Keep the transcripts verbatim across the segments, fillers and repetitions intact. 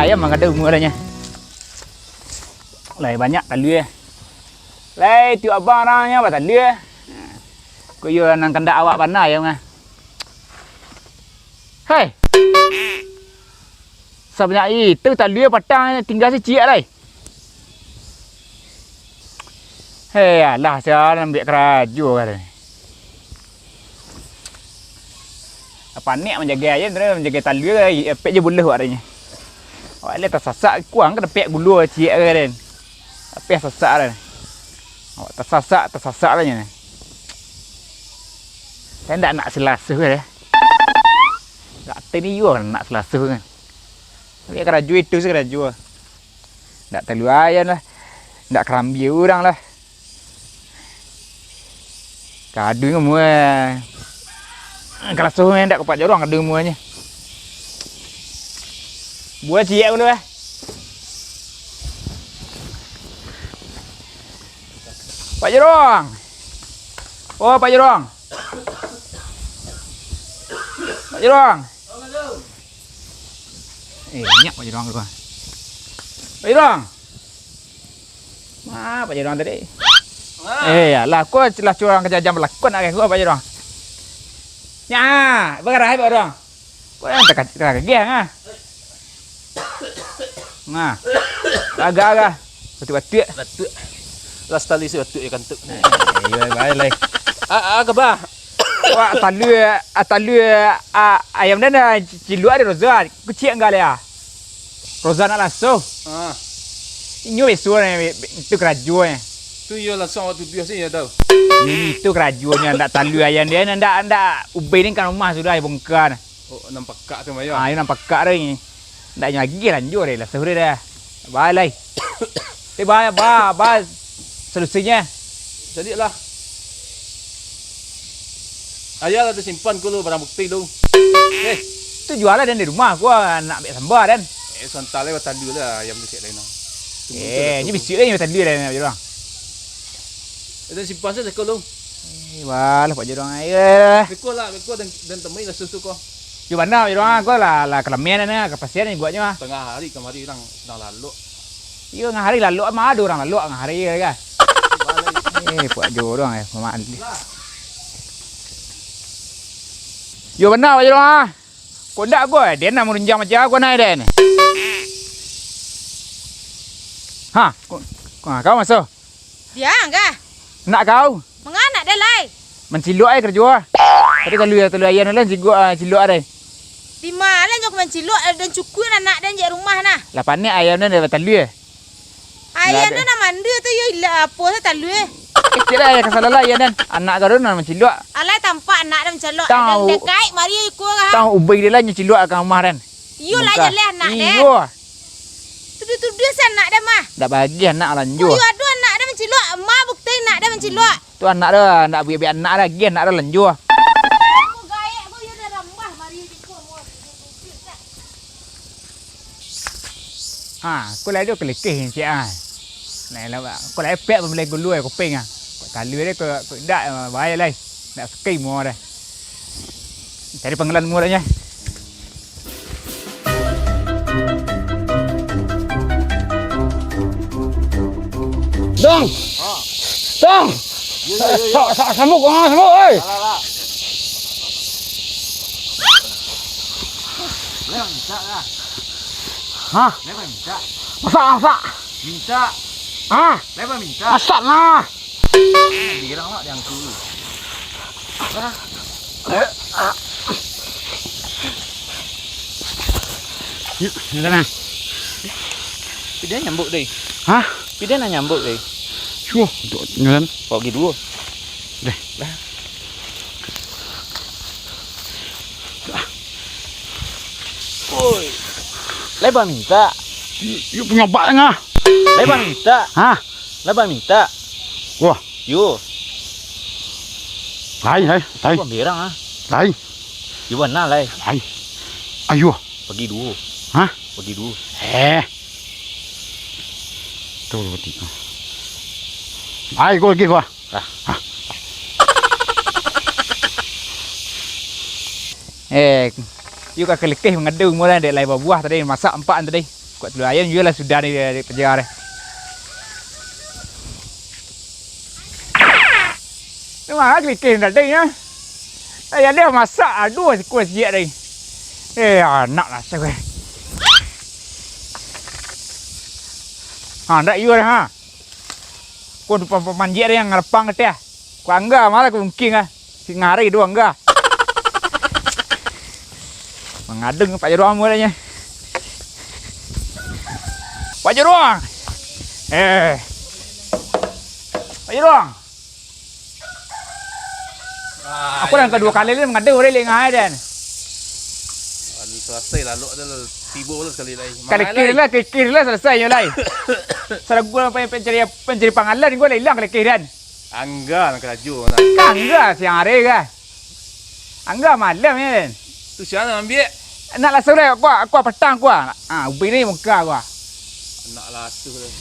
Ayam mangado umua lah nyo. Lai banyak talua. Lai tiok abang urang nyo batalua. Ko iyo nan kandak awak bana ayam ah. Hei. Sabanyak itu talua patang tingga siciak lai. Hei, alah, sia nan ambiak karajo kali. Panek manjaga ayam tu, manjaga talua, apek je buluah awak nyo. Awak lah tasasak, kuang ka dapek gulo ciek ka den. Apeh sasak lah. Awak tasasak, tasasak lah nyo. Saya ndak nak silasuh deh. Gak tadi juo nak silasuh kan. Tapi karajo itu sih karajo. Ndak talua ayam lah. Ndak karambia urang lah. Kadu nyo mua. Kalaso ndak kupak jorong kadu muanyo. Buah ciek dulu eh. Pak Jorong. Oh, Pak Jorong. Pak Jorong. Eh, nyak Pak Jorong tu. Pak Jorong. Ma, Pak Jorong tadi. Eh, alah, ko lah curang kajadian balakon agak ko, Pak Jorong. Nya, bagarah, Pak Jorong. Ko yang terkageh, ah. Nah. Agak-agak. Batuk-batuk. Batuk. Lastali si batuk ya kantuk. Eh, iya, baik, lai. Ah, ah, kaba. Wak, talua, ah, talua, ah, ayam den, ah, ciluak ado Roza. Kuciak enggak lah. Roza nak laso. Ah. Inyo beso ni, be-, be-, itu karajo ni. Tu iyo laso awak tuduah sih, ya tahu. Itu karajo ni, ndak talua ayam den, ndak, ndak ubin ni kan rumah sudah, bongkar. Oh, nan pakak tu, Mayo. Ah, iyo nan pakak tu ni. Ndak lagi lanjur deh lah, sore dah. Bye lai. Eh, bye, bye, bye. Solusinyo. Jadi lah. Ayah lah disimpan ko lu barang bukti lu. Eh. Tu jual lah dan di rumah gua nak ambil sambal dan. Eh, santai lah, batalua lah ayam tu cek lain lah. Eh, ni bisuak lah ni batalua lah nak jual. Eh, dan simpan saja ko lu. Eh, walah Pak Jorong ai. Eh. Beko lah, beko dan, dan temui lah susu ko. Yo bana Pak Jorong, ko lah, lah kalamian ni, kapasian ni buatnyo ah. Tangah hari kamari urang sadang lalok. Iyo, tangah hari lalok, mah ado urang lalok tangah hari ka. Eh, Pak Jorong eh, mandi. Yo bana Pak Jorong ah. Kok ndak ko, den nak marunjang macam ko nai den. Ha, ko, ko, kau masuk. Diang kah? Nak kau? Manga nak den lai? Mancilok ai karajo. Tadi talua, talua ayam tu lah, cigok, ah, cilok ai. Di ma lah nyo mancilok, eh, den cukuik anak den jak rumah nah. Lah panek ayam tu dah batalua. Ayam tu nak mandi tu yo ilah apo tu talua. Kecil lah, ayam kasalalah ayam tu. Anak kau tu nak mancilok. Alai tampak anak den mancilok. Tahu. Den dekaik mari iko kah? Tahu ubai dia lah nyo cilok ka rumah den. Iyo lah, jaleh anak den. Iyo. Tuduah-tuduah si anak den mah. Dak bagiah anak lanjua. Iyo ado anak den mancilok, ma bukti anak den mancilok. Tu anak den, ndak biak-biak anak lagi, anak den lanjua. Aku gaek aku, iyo dah rambah mari di ko. Ha, aku lah ado kelekeh ciek ah. Nah, lah, aku lah epek pambali gulu ai kuping ah. Kok talua deh, kok, kok indak, ah, bahaya lai. Indak sukai mua deh. Cari panggalan mua deh nya. Dong! Dong! Yo, yo, yo, yo. Sa-, sa-, samuk, ah, samuk, oi! Lah, lah, lah. Lah, minta lah. Hah? Lah, minta. Masak, masak. Minta. Hah? Lah, minta. Masak lah. Bilang lah, yang tu. Yuk, sana. Pidai nyambuk deh. Hah? Pidai nak nyambuk deh. Cuh, untuk ngelan. Kok gitu? Deh. Lah. Oi. Lebar minta. Yuk, yuk punya bak tengah. Lebar minta. Hah? Lebar minta. Wah. Yo. Hai, hai, hai. Bukan berang ah. Hai. Yo bana lai. Hai. Ayo. Pagi duo. Hah? Pagi duo. Eh. Tu roti. Hai, kau lagi kau. Ah. Eh, yuk ka kelekeh mangadu murah dek lai babuah tadi, masak empat tadi. Buat telur ayam juo lah sudah ni, dia, dia kejar dia. Ni mah kelikih tadi nya. Ayam dia masak, aduh, sikua siak tadi. Eh, anak lah, siapa? Ha, ndak iyo dah, ha. Ko tu pam-, pamanjek dah yang ngarapang kateh. Ko angga malah ko mungkin ah. Si ngari tu angga. Mangadeng Pak Jeruang muridnyo. Pak Jeruang. Eh. Pak Jeruang. Ah, aku dah kaduo kali ni mangadeng urang lek ngai den. Aduh, selesai lah, lok dah tibo lah sekali lai. Kalikih lah, kalikih lah, selesai nyo lai. Saragu lah, pen-, pencari, pencari pangalan gua lah ilang kalikih den. Angga nak karajo nak. Angga siang hari kah? Angga malam ni den. Tu sia nak ambiak? Nak langsung deh, kuah, kuah petang kuah. Ah, ubi ni muka kuah. Nak langsung deh.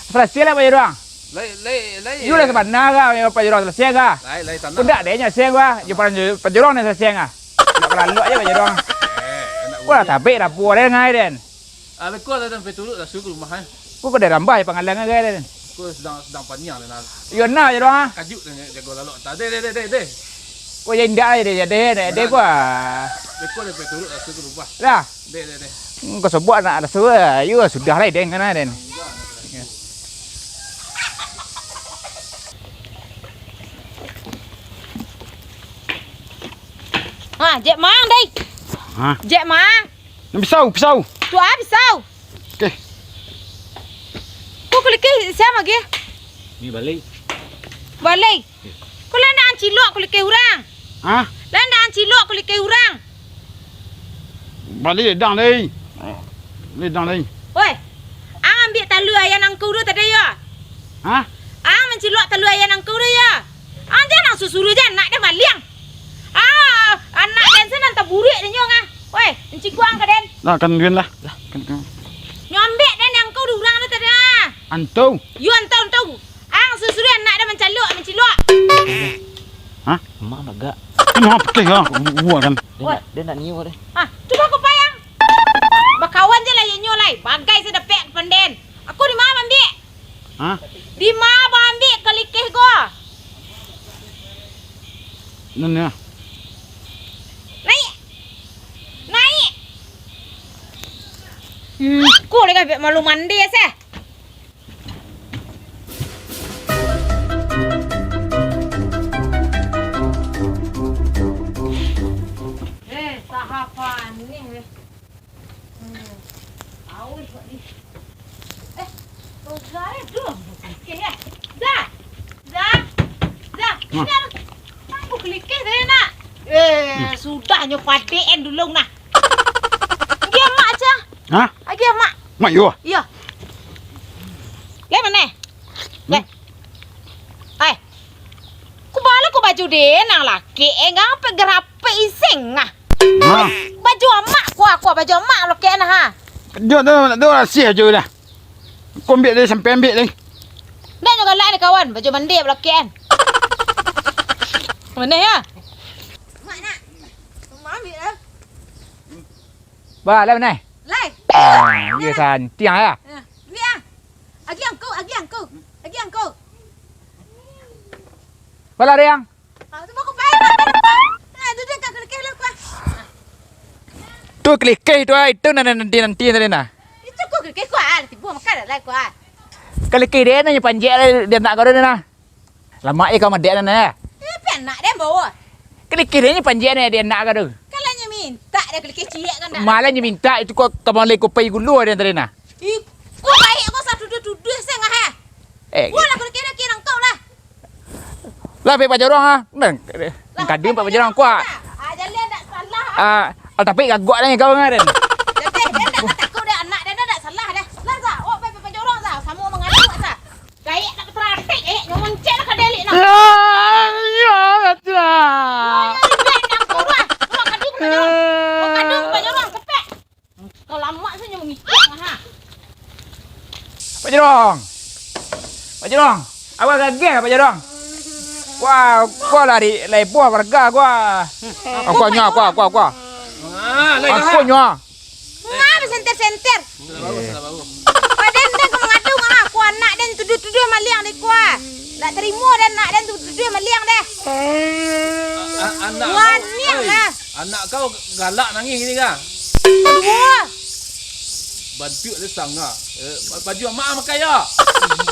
Selesai lah Pak Jeruang. Lai, lai, lai. Iyo lah sabana kah, Pak Jeruang selesai kah? Lai, lai tanah. Udah deh nyo selesai kuah. Jo Pak Jeruang ni selesai kah? Nak kelalu aja Pak Jeruang. Eh, nak. Wah, tapi dapur ada ngai den. Ah, beko lah, sampai turun lah, suruh ke rumah, eh. Ko, ko dah rambah, ya, pangalang agai dah. Ko sedang, sedang paniang dah, nah. Yo, nah, ya, doang, ah. Kajuk dah, jago lalok. Tak, deh, deh, deh, deh, deh. Ko, ya, indak, ya, deh, ya, deh, deh, deh, ko, ah. Beko dah sampai turun lah, suruh ke rumah. Lah. Deh, deh, deh. Hmm, ko sebut anak dah suruh, yo, sudah lah, den, kan, den. Ya. Ha, jek mang, dai. Ha? Jek mang. Nan pisau, pisau. Tu ah, pisau. Okey. Ko kulikeh sia mah, Geh? Ni balai. Balai. Ko lah ndak ancilok kulikeh urang. Ha? Lah ndak ancilok kulikeh urang. Balai ledang lai. Ledang lai. Oi. Ang ambiak talua ayah nangku tu tadi yo. Ha? Ang mancilok talua ayah nangku tu yo. Ang jan ang suruah-suruah jan, anak den maliang. Ah, anak den se nan taburuak den nyo ngah. Woi, encik kuang ka den. Lah, kan den lah. Lah, kan, kan. Nyo ambek den yang kau di urang tu tadi, ah. Antu. Yo, antu, antu. Ang suruah-suruah anak den mancalok, mancilok. Hah? Mak bagak. Ini apa keh, ah? Buat kan. Woi. Dia nak, dia nak nio deh. Ah, cuba kau payang. Bakawan je lah inyo lai. Bagai se dapek ka den. Aku di ma ambiak? Hah? Di ma ambiak kalikeh ko? Nan ya. Naik. Naik. Hmm, ko dek malu mandi ya, seh. Eh, sahapan ni, eh. Hmm. Awih kok ni. Eh, Roza, eh, duh, bukelikeh, eh. Za! Za! Za! Nah. Ni anak, ang bukelikeh tadi, nak. Eh, hmm. Sudah nyo padek-an dulu, nah. Agiah mak, Cah. Hah? Agiah mak. Mak, yo? Iyo. Lai mano? Lai. Hmm. Ai. Ku bala ku baju den nan lakek, eh, ngapa garapek iseng, ah. Nah. Baju amak, kuah, kuah, baju amak lo kena, ha. Jo tu, tu rasih jo lah. Kau ambiak tadi, sampai ambiak tadi. Ndak nyo galak ni kawan, baju mandi balakian. Mana ya? Mak nak. Mak ambiak lah. Ba, lai mana? Lai. Ah, iya santiang ya. Ya. Ambiak ah. Agi angku, agi angku. Agi angku. Bala riang. Ah, tu baku paen, paen, paen. Ah, tu dia kat kelikeh lah, kuah. Tu kelikeh tu, ah, itu nan-, nanti-nanti tadi nah. Itu ku kelikeh, kuah, ah, tibo makan lah, kuah. Kelikeh dia nyo panjek lah, dia nak kau dah nah. Lamak je kau madek nah, nah. Eh, pi anak dia bawa. Kelikeh dia nyo panjek nah, dia nak kau tu. Kalau nyo minta dia kelikeh ciek kan dah. Malah nyo minta, itu kau, kau boleh kau pai gulu dia tadi nah. Ih, kau baik kau satu tuduh-tuduh sengah, eh. Eh, wah, lah, kalau kira, kira engkau lah. Lah, Pak Jorong ah. Nang, lah, kadin Pak Jorong kuat. Ah, jadi ndak salah. Ah, ah, tapi gagok lah kau ngan. Jadi, dia ndak takut dia anak dia, dia ndak salah dah. Lah, sah. Oh, Pak, Pak Jorong sah. Sama mengadu sah. Gaek tak teratik, eh. Nyomoncel lah ka delik nah. Lah, iya, betul. Oh, iya, iya, nang kurang. Kurang kadin Pak Jorong. Oh, kadin Pak Jorong, kepek. Kau lamak sajo mangikuik, ha. Pak Jerong. Pak Jerong. Awak gagah, Pak Jerong. Wah, kau lari leboh warga gua. Aku nyo, aku, aku, aku. Ah, lai. Aku nyo. Ngah basantai Senter. Salah baru, salah baru. Padan den ka mangadu ngah, ko anak den tuduah-tuduah maliang dek ko ah. Ndak tarimo den anak den tuduah-tuduah maliang deh. A-, anak kau, Waniang oi, lah. Anak kau galak nangih gini kah? Aduh. Bantuak dia sangah. Eh, ba-, baju amak ah pakai yo.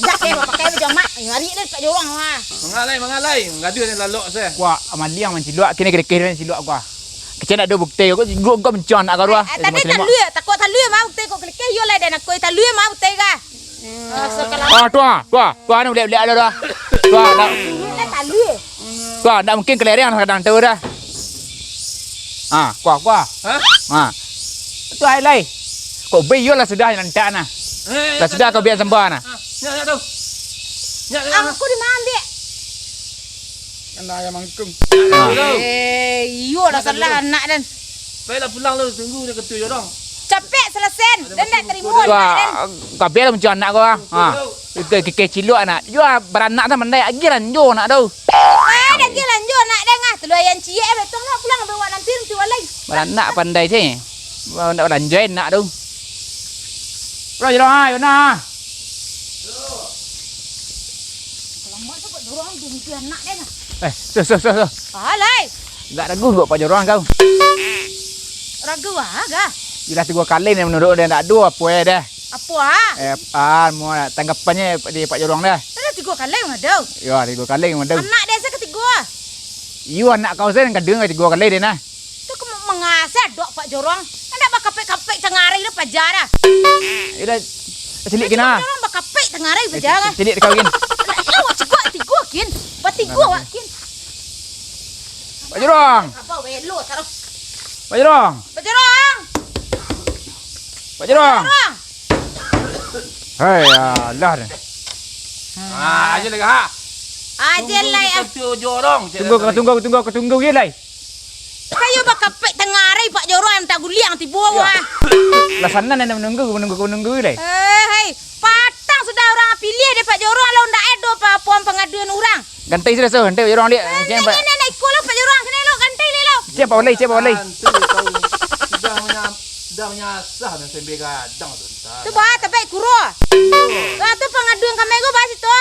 Ndak, kek pakai baju amak. Ngari deh Pak Jorong ah. Mangalai, mangalai. Gaduah ni lalok se. Kuak maliang mancilok, kini kedekeh dia mancilok kuak. Kecil ndak ado bukti, kok gua, gua mencang anak kau tu ah. Eh, eh, tadi talua, takut talua mah bukti kok kelekeh, iyo lah dan aku talua mah bukti kah? Ah, tu ah, tu ah, tu ah, ni ulek-ulek ada tu ah. Tu ah, ndak, Eh, talua. Tu ah, ndak mungkin kelereng kadang tu dah. Ah, kuah, kuah. Hah? Ah. Tu ai lai. Kok be iyo lah sudah nantak nah. Eh, Lah sudah kau biar sembah nah. Ah, nyak, nyak tu. Nyak, nyak, nyak. Angku di mambik. Anak ayam angkung. Ah. Eh, iyo lah salah anak dan. Baiklah pulang lu, tunggu dia ketu Jorong. Capek selesen, dan ndak terima anak dan. Kabel lah muncul anak kau ah. Ha. Kikeh cilok anak. Yo baranak tu mandai agi lanjo anak tu. Eh, dah agi lanjo anak dan ah. Telu ayam ciek eh, betong lah pulang bawa nanti nanti walai. Baranak pandai sih. Ndak balanjo anak tu. Bro, Jorong ah, Yona. Alamak, tu buat dorong dia mimpi anak dia nah. Eh, so, so, so, so. Alai. Ndak ragu buat Pak Jorong kau. Ragu ah, ga? Jelas tigo kali ni menurut dia ndak ado apa eh dah. Apa ah? Eh, ah, mau tanggapannyo di Pak Jorong dah. Sudah tigo kali ngadau. Yo, tigo kali ngadau. Anak dia sa ketigo ah. Iyo, anak kau sa yang kedua, tigo kali dia nah. Tu ka ma-, mangasah dok Pak Jorong. Ndak bakapek-kapek tangah ari lah paja dah. Iyo dah, cilik kena. Jorong bakapek tangah ari paja lah. Cilik kau gin. Lah, iyo, awak cigok tigo gin. Batigo awak gin. Pak Jorong. Apa welo taruh. Pak Jorong. Pak Jorong. Pak Jorong. Jorong. Hai, alah dah. Ah, aja lagi ha. Aja lai ah. Tunggu, tunggu, tunggu, tunggu, tunggu, tunggu, lai. Kayo bakapek tangah ari Pak Jorong minta guliang tibo wah. Lah sana ndak menunggu, menunggu, menunggu lai. Eh, hai, patang sudah urang pilih deh Pak Jorong lo ndak ado pa-, puang pangaduan urang. Gantai sudah so, gantai Pak Jorong liak. Gantai ni, ni, ni, iko lo Pak Jorong sini lo, gantai ni lo. Ciek Pak Walai, ciek Pak Walai. Sudah menya-, sudah menyasah dan sambil gadang tu. Tu bah, tabaik kuro. Lah tu pangaduan kami ko bah situ.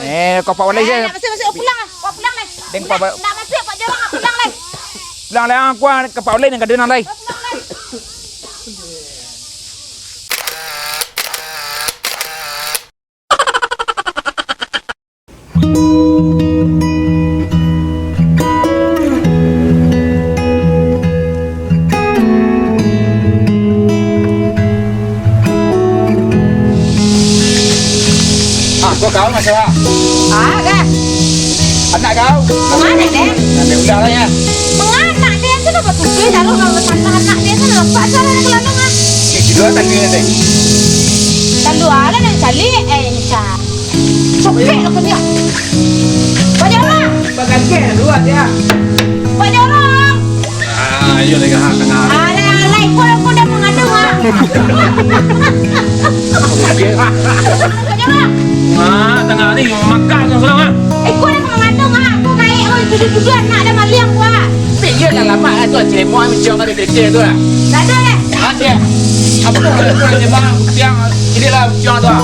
Eh, kau Pak Walai je. Nak masuk, masuk pulang lah. Kau pulang lah. Deng Pak Walai. Nak masuk Pak Jorong pulang lah. Pulang lah aku ke Pak Walai nang kadun lai. Pulang lah. Ah, kau kau masih ah. Ah, dah. Anak kau? Mangana, deh? Ambil udah lah ya. Mangana, deh? Itu dapat tujuh, lalu kalau tambah anak dia tu nampak salah nak kelanang ah. Ni kedua tadi ni, deh. Lalu ala nak cari, eh, Nica. Copek lah kau ni. Pak Jorong. Pak Jorong. Ah, iyo lagi ha tangah. Alai, alai, kau, kau dah mengandung ah. Pak Jorong. Ah, tangah ni makan kau sekarang ah. Eh, kau dah mengandung ah. Kau kayak kau tuduh-tuduh anak dah maliang kau ah. Tapi iyo dah lama lah tu, cemok macam ada kerja tu lah. Dah ada eh. Ada. Apa tu ada tu, dia bang, tiang, ini lah, tiang tu ah.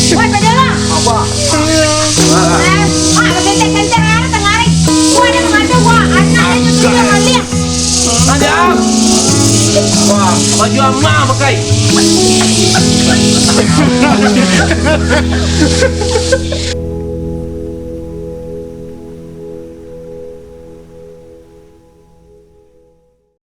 Wah, pajalan. Apa? Eh, ah, kencang-kencang, ah, tengah hari. Wah, dia mengandung, wah, anak dia tu dia maliang. Ada. Wah, baju ama pakai.